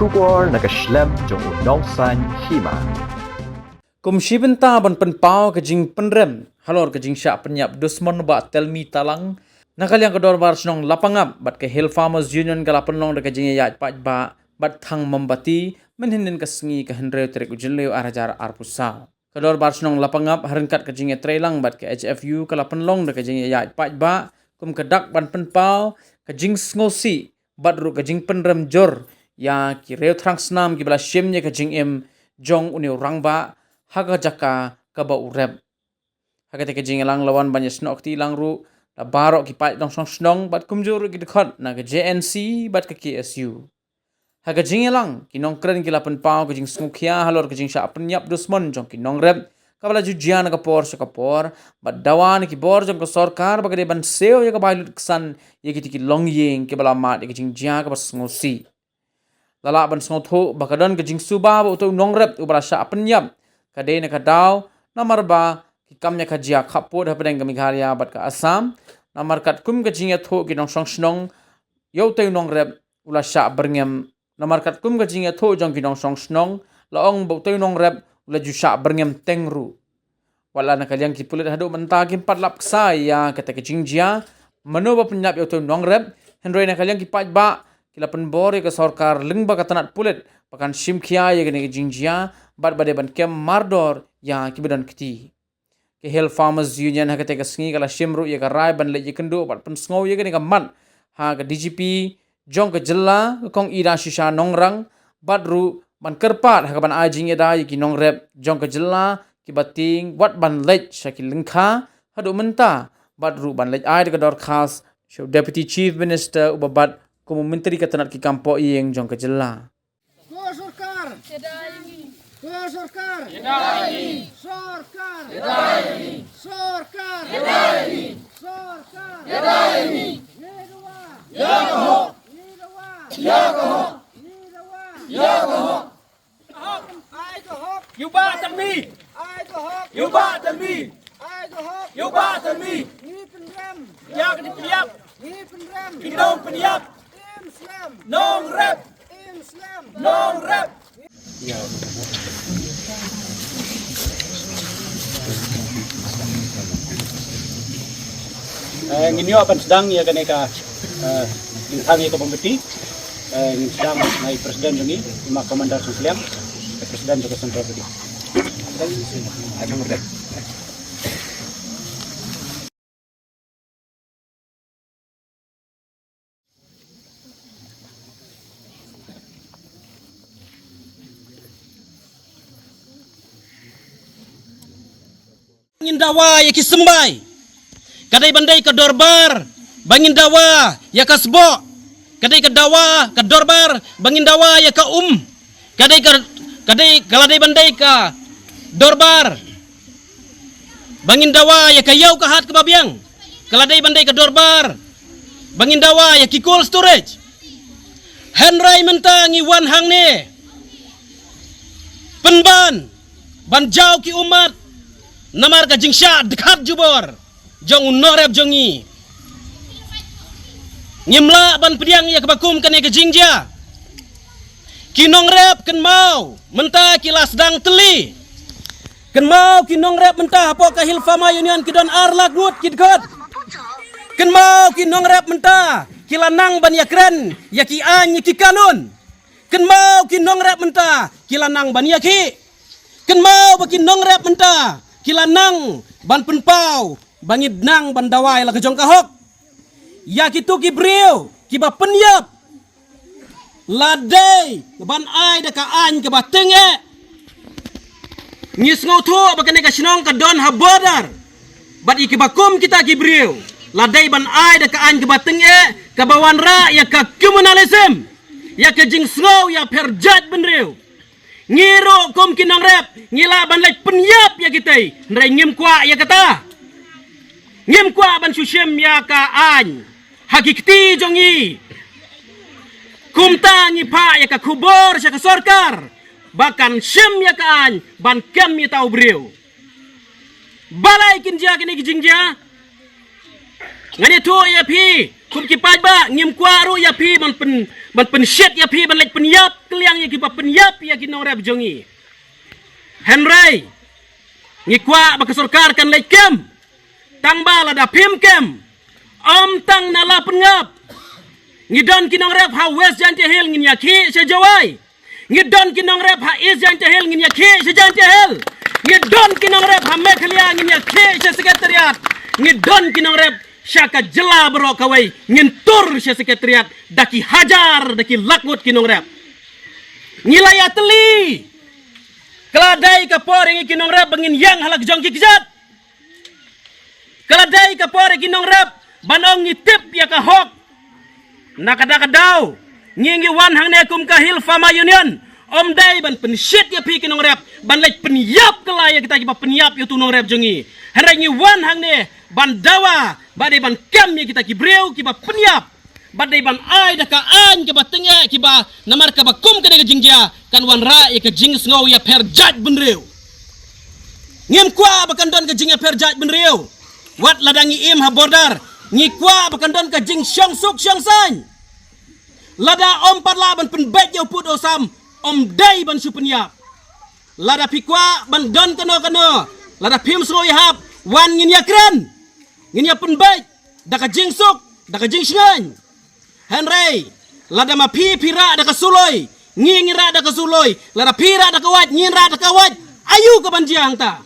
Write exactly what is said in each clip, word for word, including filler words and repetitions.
Khubor na ka shlem jong u Nongsaiñ Hima. Kum shi bynta ban pynpaw ka jingpynrem halor ka jingshah pynïap dusmon Bah Telmi Talang, na ka liang ka Dorbar Shnong Lapangap bad ka Hill Farmers Union ka la pynlong da ka jingïaid paidbah bad thang mombati mynhynnin ka sngi ka hynriew tarik u Jylliew ar hajar arphew saw. Ka Dorbar Shnong Lapangap ha ryngkat ka jingïatreilang bad ka H F U ka la pynlong da ka jingïaid paidbah kum ka dak ban pynpaw ka jingsngewsih bad ruh ka jingpynrem jur ïa ki riewthrang snam kiba la shim ïa ka jingim jong une u rangbah ha ka jaka kaba u rep. Ha kata ka jingïalang la wan ban ïasnoh kti lang ruh da baroh ki paid nongshong shnong bad kumjuh ruh ki dkhot na ka J N C bad ka K S U. Ha ka jingïalang, ki nongkren ki la pynpaw ka jingsngewkhia halor ka jingshah pynïap dusmon jong ki nongrep kaba la ju jia na ka por sha ka por bad dawa na ki bor jong ka sorkar ba ka dei ban siew ïa ka bai lut ksan ïa kiti ki longïing kiba la mad ïa ka jingjia kaba sngewsih. La lah ban sngewthuh ba ka don ka jingsuba ba uto u nongrep uba la shah pynïap ka dei na ka daw namar ba ki kam ïa ka jia khappud hapdeng ka Meghalaya bad ka Assam, namar katkum ka jingïathuh ki nongshong shnong ïa uto u nongrep u la shah byrngem, namar katkum ka jingïathuh jong ki nongshong shnong la ong ba uto u nongrep u la ju shah byrngem teng ruh. Wat la na ka liang ki pulit haduh mynta kim pat lap ksai ïa kata ka jingjia mano ba pynïap ïa uto u nongrep, hynrei na ka liang ki paidbah ki la pynbor ïa ka sorkar lyngba ka tnat pulit ba kan shim khia ïa kane ka jingjia bad ba dei ban kem mardor ïa kiba don kti. Ka Hill Farmers Union ha kata ka sngi ka la shim ruh ïa ka rai ban leit ïakynduh bad pynsngew ïa kane ka mat ha ka D G P jong ka jylla, ka Kong Ida Shisha Nongrang, bad ruh ban kyrpad ha kaban ai jingïada ïa ki nongrep jong ka jylla kiba tieng wat ban leit sha ki lyngkha haduh mynta bad ruh ban leit ai da ka dorkhas sha u Deputy Chief Minister uba bat kum u Myntri ka tnat ki kam pohïing jong ka jylla. Ko sorkar. Ko sorkar. Sorkar. Sorkar. Sorkar. Ngi dawa. Ngi dawa. Ngi dawa. Ai ka hok. Ïa u Bah Telmi. Ai ka hok. Ïa u Bah Telmi. Ai ka hok. Ïa u Bah Telmi. Ngi pynrem. Ïa ka dei pynïap. Ngi pynrem. Ki nongpynïap. Im slem. Nongrep. Im slem. Nongrep. Eh, ngin ïoh ban sdang ïa kane ka, eh, ngin thang ïa ka mombati. Eh, ngin sdang na i president jong ngi, i ma Commander Sungsliang, i president jong ka Central Body. Ngin dawa ïa ki symbai. Ka dei ban dei ka dorbar ba ngin dawa ïa ka sboh. Ka dei ka dawa ka dorbar ba ngin dawa ïa ka um. Ka dei ka, ka dei, ka la dei ban dei ka dorbar ba ngin dawa ïa ka ïew ka hat kaba biang. Ka la dei ban dei ka dorbar ba ngin dawa ïa ki cold storage. Hynrei mynta ngi wan hangne pynban ban jaw ki ummat namar ka jingshah dkhat jubor jong u nongrep jong ngi. Ngim lah ban pdiang ïa kaba kum kane ka jingjia. Ki nongrep kynmaw mynta ki la sdang tylli. Kynmaw ki nongrep mynta hapoh ka Hill Farmer Union ki don ar lak ngut ki dkhot. Kynmaw ki nongrep mynta ki la nang ban ïakren ïa ki aiñ ïa ki kanun. Kynmaw ki nongrep mynta ki la nang ban ïakhih. Kynmaw ba ki nongrep mynta ki la nang ban pynpaw ba ngi nang ban dawa ïa la ka jong ka hok. Ïa kito ki briew kiba pynïap la dei ban ai da ka aiñ kaba tyngeh. Ngi sngewthuh ba kane ka shnong ka don ha border. Bad ïa kiba kum kita ki briew la dei ban ai da ka aiñ kaba tyngeh kaba wanrah ïa ka communalism, ïa ka jingsngew ïapher jaitbynriew. Ngi ruh kum ki nongrep ngi lah ban leit pynïap ïa kitei, hynrei ngim kwah ïa kata. Ngim kwah ban shu shim ïa ka aiñ ha ki kti jong ngi. Kumta ngi phah ïa ka khubor sha ka sorkar ba kan shim ïa ka aiñ ban kem ïa uta u briew. Balei kin jia kine ki jingjia? Ngan ïathuh ïa phi, Kum ki paidbah, ngim kwah ruh ïa phi ban pyn, ban pynshit ïa phi ban leit pynïap kylliang ïa kiba pynïap ïa ki nongrep jong ngi. Hynrei ngi kwah ba ka sorkar kan leit kem. Tang ba lada phim kem, ym tang na Lapangap. Ngi don ki nongrep ha West Jaintia Hills, ngin ïakhih sha Jowai. Ngi don ki nongrep ha East Jaintia Hills, ngin ïakhih sha Jaintia Hills. Ngi don ki nongrep ha Meghalaya, ngin ïakhih sha Secretariat. Ngi don ki nongrep sha ka jylla baroh kawei, ngin tur sha Secretariat da ki hajar, da ki lak ngut ki nongrep. Ngi la ïatylli. Ka la dei ka por ïa ngi ki nongrep ba ngin ïeng ha la ka jong ki kjat. Ka la dei ka por ïa ki nongrep ban ong ngi tip ïa ka hok. Na kata ka daw, ngi, ngi wan hangne kum ka Hill Farmer Union, ym dei ban pynshit ïa phi ki nongrep ban leit pynïap kylla ïa kita kiba pynïap ïa utu u nongrep jong ngi. Hynrei ngi wan hangne ban dawa ba dei ban kem ïa kita ki briew kiba pynïap. Ba dei ban ai da ka aiñ kaba tyngeh, kiba namar kaba kum kane ka jingjia kan wanrah ïa ka jingsngew ïapher jaitbynriew. Ngim kwah ba kan don ka jingïapher jaitbynriew. Wat lada ngi im ha border, ngi kwah ba kan don ka jingshong suk shong saiñ. Lada ym pat lah ban pynbeit ïa u pud u sam, ym dei ban shu pynïap. Lada phi kwah ban don kano kano, lada phim sngew ïahap, wan ngin ïakren. Ngin ïa pynbeit da ka jingsuk, da ka jingshngaiñ. Hynrei lada ma phi phi rah da ka suloi, ngi ngi rah da ka suloi. Lada phi rah da ka wait, ngin rah da ka wait. Aïu ka ban jia hangta?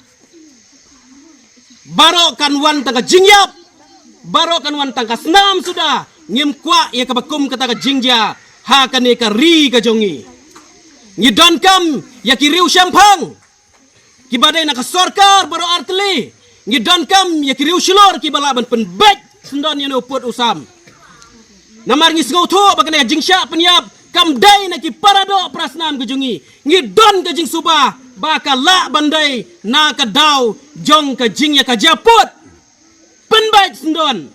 Baroh kan wan tang ka jingïap, baroh kan wan tang ka snam suda. Ngim kwah ïa kaba kum kata ka jingjia ha kane ka ri ka jong ngi. Ngi donkam ïa ki riew shemphang kiba dei na ka sorkar baroh artylli. Ngi donkam ïa ki riew shlur kiba lah ban pynbeit syndon ïa une u pud u sam. Namar ngi sngewthuh ba kane ka jingshah pynïap kam dei na ki paradoh parasnam ka jong ngi. Ngi don ka jingsuba ba ka lah ban dei na ka daw jong ka jingïakajia pud. Pynbeit syndon.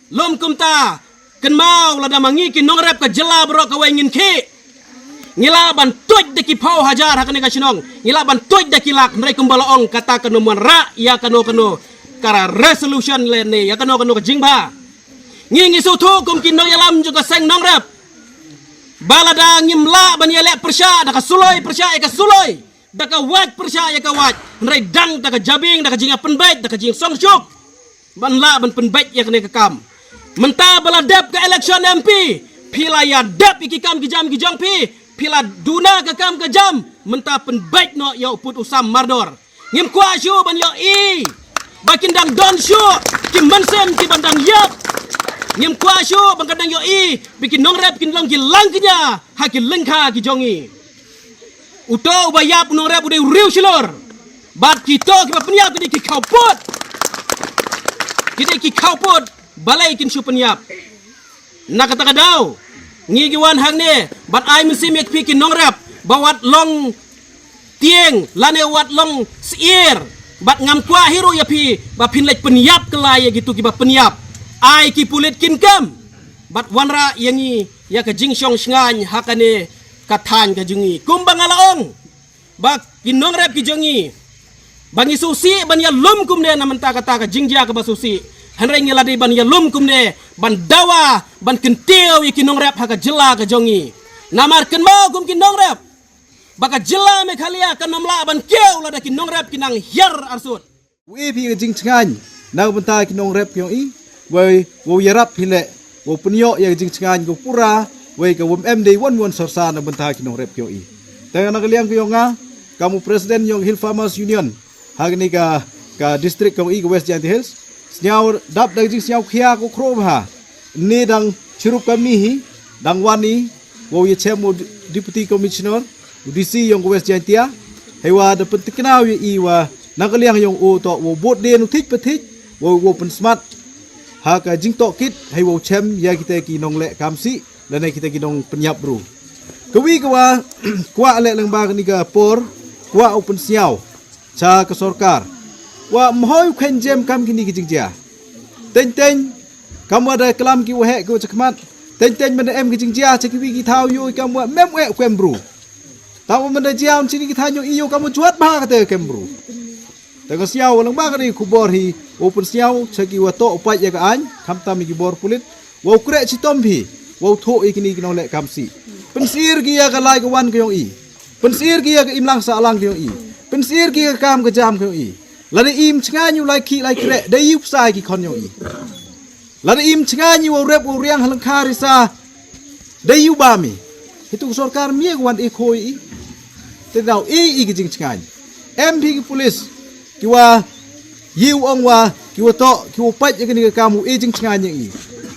Lum kumta, kynmaw lada ma ngi ki nongrep ka jylla baroh kawei ngin khih, ngi lah ban tuid da ki phew hajar ha kane ka shnong, ngi lah ban tuid da ki lak, hynrei kumba la ong kata kan ym wanrah ïa kano kano ka resolution lane ïa kano kano ka jingbha. Ngi ngi sngewthuh kum ki nongïalam jong ka seng nongrep ba lada ngim lah ban ïaleh pyrshah da ka suloi pyrshah ïa ka suloi, da ka wait pyrshah ïa ka wait, hynrei dang da ka jabieng, da ka jingïapynbeit, da ka jingsngewsuk ban lah ban pynbeit ïa kane ka kam. Mynta ba la dep ka election M P, phi la ïa dep ïa ki kam ki jam ki jong phi, phi la duna ka kam ka jam. Mynta pynbeit noh ïa u pud u sam mardor. Ngim kwah shuh ban ïohi ba kin dang don shuh ki mynsiem kiban dang ïap. Ngim kwah shuh ban ka dang ïohi ba ki nongrep kin long ki langkñia ha ki lyngkha ki jong ngi. Uto uba ïap u nongrep u dei u riew shlur. Bad kito kiba pynïap ki dei ki khawpud. Ki dei ki khawpud. Balei kin shu pynïap? Na kata ka daw ngi ngi wan hangne ban ai mynsiem ïa phi ki nongrep ba wat long tieng lane wat long syier. Bad ngam kwah hi ruh ïa phi ba phin leit pynïap kylla ïa kitu kiba pynïap. Ai ki pulit kin kem bad wanrah ïa ngi ïa ka jingshong shngaiñ ha kane ka thaiñ ka jong ngi. Kumba nga la ong ba ki nongrep ki jong ngi, ba ngi sngewsih ban ïalum kumne na mynta kata ka jingjia kaba sngewsih. Hynrei ngi la dei ban ïalum kumne ban dawa ban kyntiew ïa ki nongrep ha ka jylla ka jong ngi. Namar kynmaw kum ki nongrep ba ka jylla Meghalaya kan ym lah ban kiew lada ki nongrep ki nang hiar arsut. U e phi ka jingchngaiñ na ka bynta ki nongrep ki jong i, wei wow ïarap hi leh, wow pynïoh ïa ka jingchngaiñ ka pura, wei ka wym em dei wan wan sorsa na ka bynta ki nongrep ki jong i. Te na ka liang ka jong nga, kam u president jong Hill Farmers Union ha kane ka, ka district ka jong i ka West Jaintia Hills, sñiaw dap da ka jingsñiaw khia ko khro bha. Ni dang chirup ka mi hi, dang wan i wow ïa chem u Deputy Commissioner, u D C jong ka West Jaintia. Hei wa da pyntikna u ïa i wa na ka liang jong u to wow bud dien u thik pa thik, wow wow pynsmat ha ka jingtohkit, hei wow chem ïa kita ki nongleh kam sih lane kita ki nongpynïap bru. Ka wi ka wa kwah leh lyngba kani ka por, kwah u pynsñiaw cha ka sorkar wa mhoi u khein jem kam kini ki jingjia. Teng teng kam wa da klam ki waheh ki wa chakhmat. Teng teng ban da em ki jingjia cha ki wi ki thaw yu kam wa mem weh kwem bru. Tam wa ban da jia un chini ki thaw yu i yu kam wa juat bha kata kwem bru. Te ka sñiaw wa lang ba kani khubor hi u pynsñiaw cha ki wa toh u pait ïa ka aiñ, khamtam ki bor pulit. Wow kreh chitom phi. Wow thoh ïa kine ki nongleh kam sih. Pynsyier ki ïa ka lai ka wan ka yong i. Pynsyier ki ïa ka imlang sahlang ka yong i. Pynsyier ki ïa ka kam ka jam ka yong i. Lada im chngaiñ u lai khih lai kreh. Da ïu psa ki khon yong i. Lada im chngaiñ i wow rep wow riang ha lyngkha risa. Da ïu ba mi. Hitu ka sorkar mi ïa ka wan i khoi i. Te daw i i ki jingchngaiñ. Em phi ki pulis. Ki wa ïa u ong wa ki wa toh ki wa pait ïa kani ka kam u e jingchngaiñ ïa i.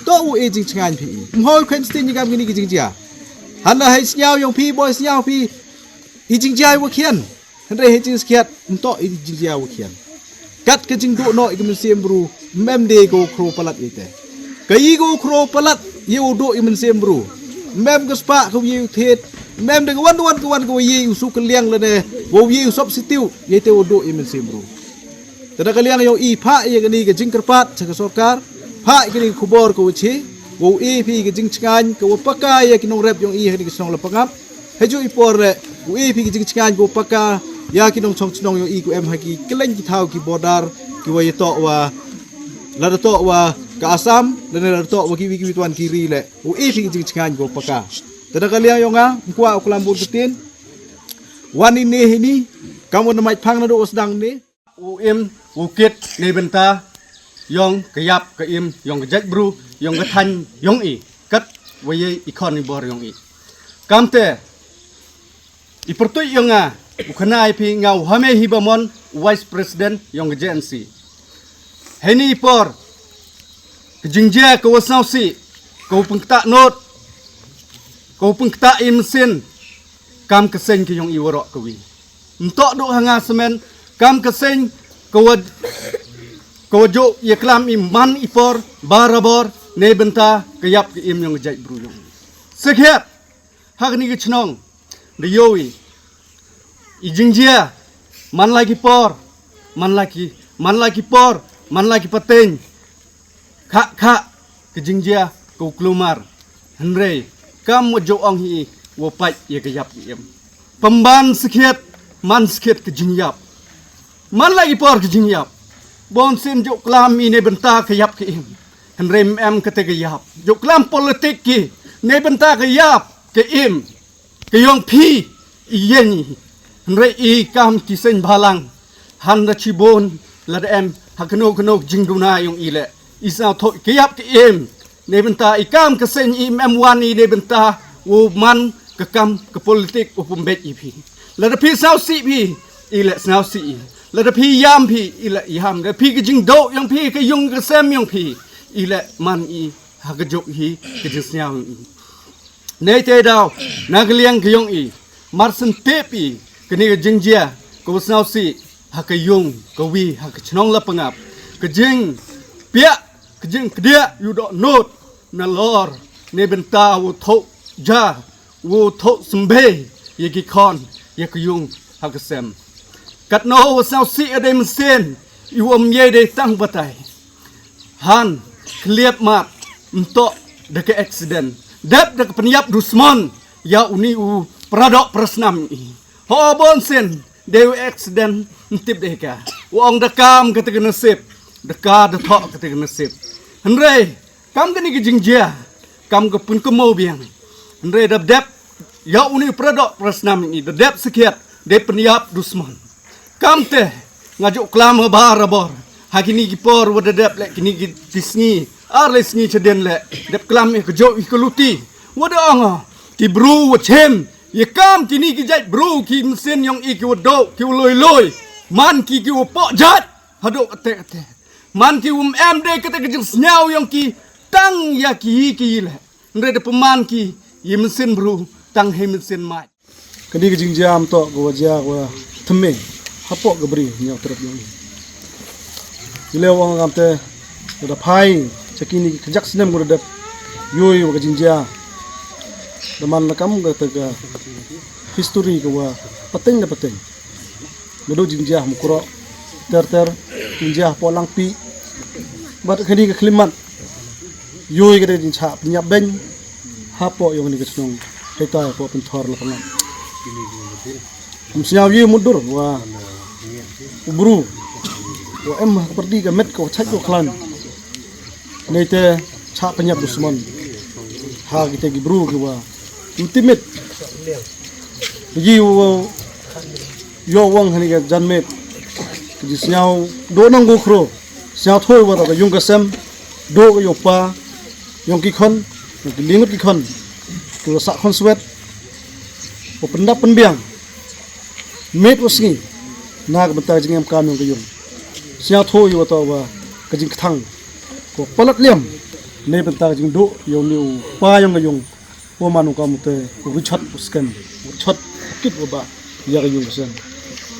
Toh u e jingchngaiñ phi i. Mhoi khein stin ïa kam kani ka jingjia. Hana hai sñiaw yong phi boi sñiaw phi. I jingjia i wa khian. Hynrei hai jingskhiat. Mtoh i jingjia wa khian. Kat ka jingduh noh i ka mynsiem bru. Mem de ko khro palat i te. Ka i ko khro palat i u duh i mynsiem bru. Mem ka spa ka wi u thiet. Mem de ka wan wan ka wan ka wa i u su ka liang lane. Wa wi u sop sitiu. Ïa te u duh i mynsiem bru. Te da ka liang yong i phah ïa kani ka jingkyrpad cha ka sorkar, phah ïa kani ka khubor ka wachi, wow e phi ka jingchngaiñ ka wa paka ïa ki nongrep yong i ha kani ka chnong la pangap. Haju i por le, u e phi ka jingchngaiñ ka wa paka ïa ki nongchong chnong yong i ku em ha ki kylleiñ ki thaw ki border ki wa ïa toh wa la da toh wa ka Assam, la ne la da toh wa ki wi ki wi tuan ki ri le, u e phi ka jingchngaiñ ka wa paka. Te da ka liang yong nga, mkwa u klam bun kutin, wan i ne hi ni, kam wa na mait phang na do wa sdang ne. U im, u kit, ne bynta, yong ka yap, ka im, yong ka jait bru, yong ka thaiñ, yong i, kat, wa ye i khon i bor yong i. Kamte, i pyrtuit yong nga, u khana i phi nga u hame hi ba mon, u vice president, yong ka J N C. Hei ni i por, ka jingjia, ka wa sñiaw si, ka u pengkta not, ka u pengkta i mynsiem, kam ka seng ka yong i warok ka wi. Ntok duk ha nga semen, kam ka seng ka wa, ka wa juk ïa klam i man i por, barabor, ne bynta, ka yap ka im yong ka jait bru yong. Sekhet, ha kani ka chnong, da yowi, i jingjia, man la ki por, man la ki, man la ki por, man la ki pateng, Kha kha ka jingjia ka u klumar. Hynrei kam wa jong hi wa pait ïa ka yap ka im. Pamban skhiat man skhiat ka jingyap. Man la i por ka jingyap. Bon sin jong klam i ne bynta ka yap ka im. Hynrei em kata ka yap. Jong klam politik ki ne bynta ka yap ka im. Ka yong phi i yen i. Hynrei i kam ki seng balang. Han da chibun la da em ha kano kano jingduna yong i le. I sa thok ka yap ka im. Ne bynta i kam ka seng i em wan i ne bynta u man ka kam ka politik u pumbet i phi. La da phi saw si phi i le saw si i. La da phi yam phi i le yam. Da phi ka jingdo yong phi ka yung ka sem yong phi i le man i ha ka jok hi ka jingsnyaw yong i. Nei te daw, na ka liang ka yong i, mar syn tip i, kani ka jingjia, ka wa sñiaw si, ha ka yung, ka wi, ha ka chnong la pangap, ka jing, piak, ka jing, kdia, yu do not, na lor, ne bynta, wu thok, ja, wu thok sembei, ya ki khon, ya ka yung, ha ka sem. Katno, wa sñiaw si, a dei mynsiem, i wom ye dei tang batai. Han, kliap mat, ntok, da ka accident. Dep da ka penyap dusmon, ya uni u pradok prasnam i. Ho bon sen, de u accident, ntip de ka. U ong da kam ka te ka nasib, da ka da thok ka te ka nasib. Hynrei, kam ka ni ka jingjia, kam ka pun ka mo biang. Hynrei da dep, ya uni u pradok prasnam i, da dep sekiat, de penyap dusmon. Kamte, nga juk klam ha bar ha bor. Ha kini ki por wa da dep le kini ki sngi. Ar le sngi chaden le. Dep klam ïa ka jok ïa ka luti. Wa da ong ki bru wa chem. Ïa kam kini ki jait bru ki mynsiem yong i ki wa dok ki wa loi loi. Man ki ki wa pok jait. Hadok ate ate. Man ki wa em de kata ka jingsnyaw yong ki tang ïa ki ki le. Nre da peman ki ïa mynsiem bru tang hei mynsiem mait. Kani ka jingjia mtok ka wa jia ka wa thymme hapoh ka bri ñiaw trep ñiaw. Ile wa ngam te da phai cha kini ka jak snem ka da dep yoi wa ka jingjia. Da man na kam ka te ka history ka wa pateng da pateng. Nadu jingjia mukro ter ter jingjia hapoh Langpi. Bat kani ka klimat. Yoi ka dei jingcha penyap beng. Hapoh yong ni ka chnong. Hei tai hapoh Pynthor la pangam. Kum siaw ye mudur wa u bru. Wa em ha ka perdi ka met ka wa chait wa klan. Nei te Chah pynïap dusmon ha kita ki bru kiwa u timit. Ki u ïoh wang ha kane ka janmiet. Ki ju sñiaw doh nang ko khro, sñiaw thoi wa ta ka yung ka sem, doh ka yoh pa yong ki khon, yong ki lingut ki khon, ki wa sah khon swet wa pyndap pynbiang miet wa sngi na ka bynta ka jingem kam yong ka yung. Sñiaw thoi wa ta wa ka jingkthang ko palat liam ne bynta ka jingdoh yong ni u pa yong ka yung. Wa man u kam u te u richot u skem, u richot u kit wa ba ya ka yung ka sem.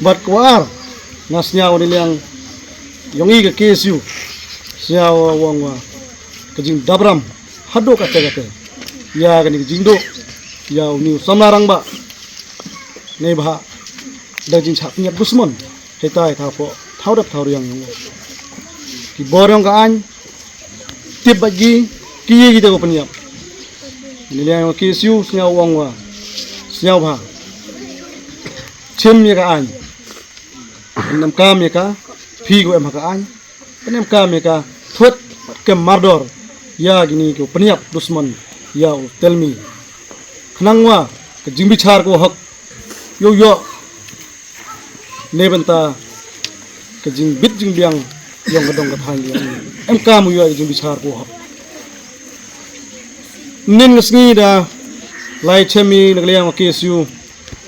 Bad ko ar, nga sñiaw ni liang yong i ka K S U, sñiaw wa wang wa ka jingdabram hadoh kate kate ya kani ka jingdoh ya u ni u samla rang ba. Nei bha da jingchah pynïap dusmon. Hei tai thaw pho, thaw dap thaw riang yong ki bor yong ka aiñ. Tip ba ki ki ye ki te ko pynïap. Ni liang yong ki siu sñiaw wang wa sñiaw bha. Chim ya ka aiñ. Pynem kam ya ka phi ko em ha ka aiñ. Pynem kam ya ka thut kem mardor ya ki ni ko pynïap dusmon ya u telmi. Khnang wa ka jingbichar ko hok yow yoh. Ne bynta ka jingbit jingbiang yong ka dong ka thaiñ yong em kam u yoh ka jingbichar ko hok. Nin nga sngi da lai chem i na ka liang wa K S U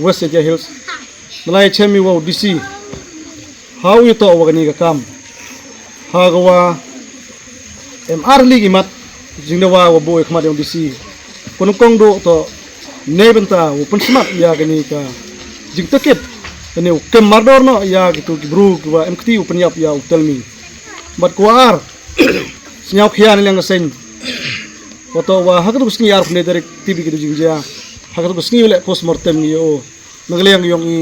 West Jaintia Hills. Da lai chem i wa u D C ha u i toh wa kani ka kam. Ha ka wa em ar li ki mat jingdawa wa boi khmat yong D C. Pun kong do to ne bynta wa pynsmat ya kani ka jingtakit. Kani u kem mardor no ya ki tu ki bru ki wa em kti u pynyap ya u telmi. Bat ko ar sñiaw khia ne liang ka seng. Wa to wa ha ka tu ka sngi ar pne direct T V ki tu jingjia. Ha ka tu ka sngi le postmortem ni yo. Na ka liang yong i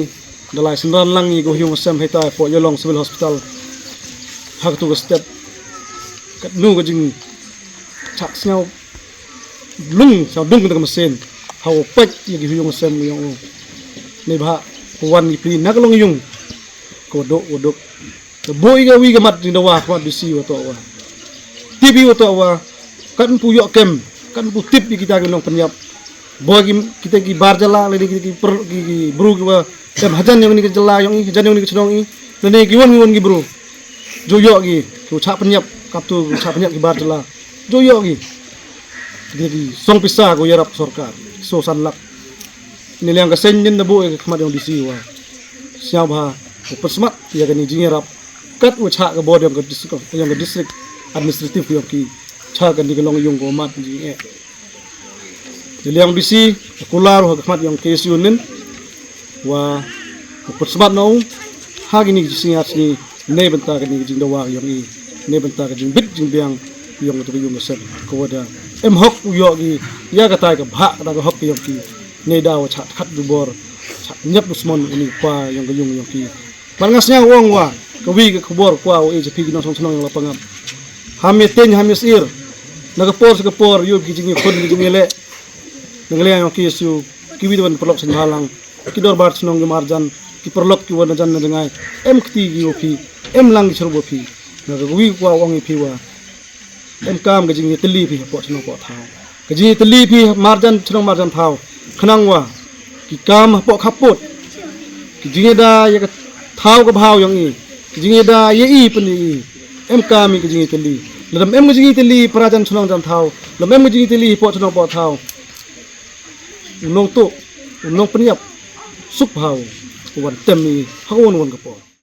da lai synran lang i ko hiung sem hei tai pho yolong civil hospital. Ha ka tu ka step kat nu ka jing chak sñiaw lung sñiaw dung ka ta ka masin. Ha u pek ya ki hiung sem yong u. Ni bha ko wan ki pri na ka long yung ko dok ko dok. Te boi ka wi ka mat jingdawa ka mat D C wa to wa. T V wa to wa. Kan pu yoh kem, kan pu tip ya kita ki nong pynyap. Boi ki kita ki bar jala lane kita ki per ki, ki bru ki wa. Em hajan yong ni ka jala yong i, hajan yong ni ka chnong i. Lane ki wan ki wan ki bru. Jo yoh ki, ki chah pynyap, kap tu chah pynyap ki bar jala. Jo yoh ki. Kita ki song pisa ko yarap sorkar, so san lak. Ni liang ka seng nin da boi ka khmat yong D C wa. Sñiaw bha ko pynsmat ya kani jingyarap. Kat u chah ka bor yong ka district, yong ka district administrative yong ki chah kani ka long yung ko mat jing eh. Ni liang D C kular ha ka khmat yong K S U nin wa ko pynsmat no ha kini ki singyar sngi ne bynta kani ka jingdawa yong i ne bynta ka jingbit jingbiang yong ka tu ka yung ka sem ko wa da em hok u yoh ki ya ka tai ka bha ka da ka hok yong ki ne da wa chah khat du bor chah nyap dusmon ini pa yong ka yung yong ki. Ban nga sñiaw ong wa ka wi ka khubor kwa o A J P ki nong song song yong la pangam. Ham ya teng ham ya sir. Na ka por sa ka por yu ki jing yu khun ki jing le. Na ka liang yong ki su ki wi wan paralok sing halang. Ki dorbar chnong ki marjan ki paralok ki wan na jan na jangai. Em kti ki o phi em lang ki chrubo phi. Na ka wi kwa ong i phi wa. Em kam ka jingïatylli phi hapoh chnong poh thaw. Ka jingïatylli phi marjan chnong marjan thaw. Khnang wa ki kam hapoh khaput. Ki jingïada ïa ka thaw ka bhaw yong i. Ki jingïada ïa i pyn i. Em kam i ka jingïatylli. Lada em ka jingïatylli para jan chnong jan thaw. Lada em ka jingïatylli hapoh chnong poh thaw. U nongtuh, u nongpyniap suk bhaw. U wan tem i ha ka wan wan ka por.